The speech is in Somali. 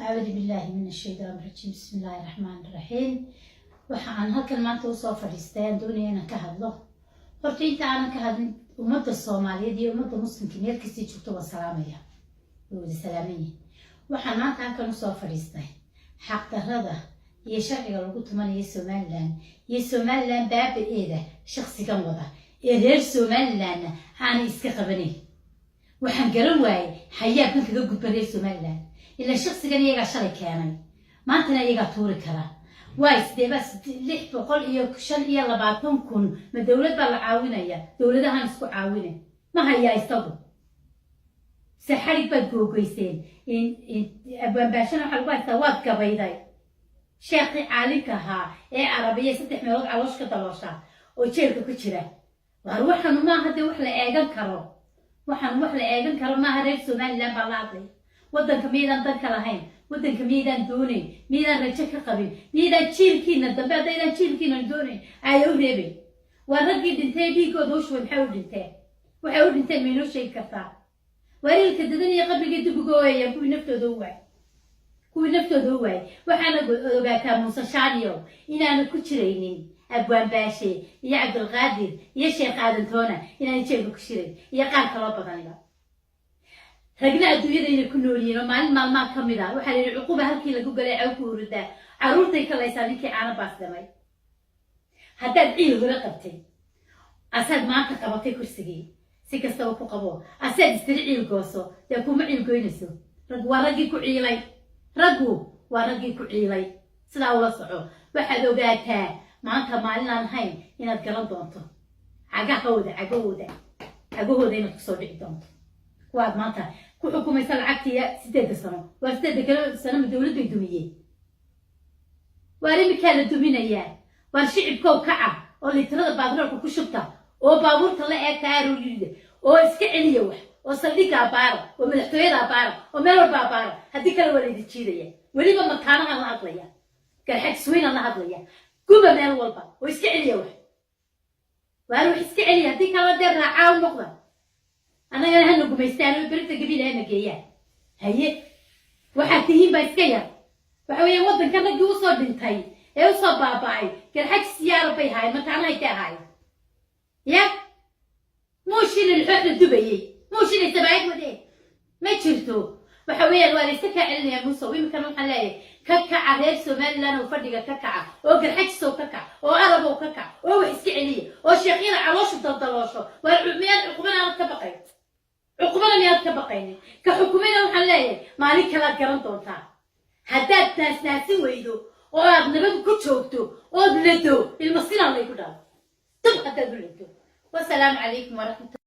أعوذ بالله من الشيطان الرجيم، بسم الله الرحمن الرحيم. Waxa aan halkan maanta usoo fadhiistay aan doonaya inaan ka hadlo. Horta inta aanan ka hadlin, ummadda Soomaaliyeed iyo ummadda Muslimka meel kastii joogto waa salaamaya, way wada salaaman yihin. Waxaan maanta halkan usoo fadhiistay xaqdarrada iyo sharciga lagu tumanayo Somaliland iyo Somaliland baaba-eeda shaksigan wada ee reer Somalilandna aanay iska qabanayn. Waxaan garan waayey xayaabkan kaga gudba reer Somaliland, ilaa shaksigan iyagaa shalay keenay, maantana iyagaa tuuri kara. Waay, sideebaa 625,000 ma dowlad baa la caawinaya? Dowladahan isku caawine ma hayaa isagu? Se xarig baad googoyseen. Abwaanbaashana waxaa lagu haystaa waad gabayday. Sheekii caalimka ahaa ee Carabiya saddex meelood caloosh ka daloosha oo jeelka ku jira. Waar, waxanu maaha dee wax la eegan karo, waxaan wax la eegan karo maaha. Reer Somaliland baa la hadlay. Waddanka miyaydaan danka lahayn? Waddanka miyaydaan doonayn? Miyaydaan rajo ka qabin? Miyaydaan jiilkiina dambe, haddaydaan jiilkiina doonayn, aaya u reebay? Waa raggii dhintay dhiigooda u shubay. Maxay u dhinteen? Waxay u dhinteen maynoo sheegi kartaa? Waariilka dadan iyo qabrigii dib uga ooyayaan kuwii naftooda u waayay, kuwii naftooda u waayay. Waxaana ogaataa, Muuse Shaaniyo, inaanu ku jiraynin Abwaan Baashe iyo Cabdulqaadir iyo Sheekh Aadantoona, inaanu jeelka ku jirayn iyo qaar kaloo badaniba. Ragna adduunyada inay ku nool yihiin oo maalin maalmaha ka mid ah waxaa la yidhi cuquba halkii lagu galay caw ku huridaa, carruurtay ka laysaa ninkii caano baas dhamay. Haddaad ciil hore qabtay, asaad maanta qabatay kursigii, si kastaba ku qabo, asaad istiri ciil gooso, dee kuma ciil goynayso. Raggu waa raggii ku ciilay, raggu waa raggii ku ciilay. Sidaa ula soco. Waxaad ogaataa maanta maalin aan hayn inaad garan doonto cagahooda, cagahooda, cagahooda inaad kusoo dhici doonto. Kuwaad maanta ku xukumaysa lacagtiiya 8-da sano, waa 8-da kale sano ma dowlad bay dumiyeen? Waar, iminkaa la duminayaa. Waar, shicibkow kaca oo litirada baatroolka ku shubta oo baabuurta la eegta aroorida oo iska celiya wax oo saldhigga abaara oo madaxtooyada abaara oo meel walba abaara. Haddii kale waa laydin jiidaya. Weliba makaanahan la hadlaya, Garxajisweynaan la hadlaya. Guba meel walba oo iska celiya wax. Waar, wax iska celiya. Haddii kalena dee raacaa u noqda, annagana hana gumaystaan oo berita gabiila hana geeyaan. Haye, waxaad tihiin baa iska yar. Waxa weeye waddanka raggii usoo dhintay ee usoo baaba'ay Garxajis yaara bay ahaayeen, mataanahay ka ahaayeen. Ya muushina lxooxda dubayey, muushinay sabaayad wadee ma jirto. Waxa weeyaan waa layska kaa celinayaa, Muusow. Iminkana waxaan leeyahay ka kaca reer Somaliland oo fadhiga ka kaca oo Garxajisow ka kac oo Arabow ka kac oo wax iska celiya oo sheekhyada calooshu daldaloosho. Waa miyaad cuqubana aanad ka baqayn? Cuqubana miyaad ka baqaynin? Ka xukumina waxaan leeyahay maalin kalaad garan doontaa. Haddaad naasnaasin weydo oo aad nabad ku joogto ood lado ilma sinaa laygu dhalo dab haddaad u lado. Wasalaamu calaykum waraxmat.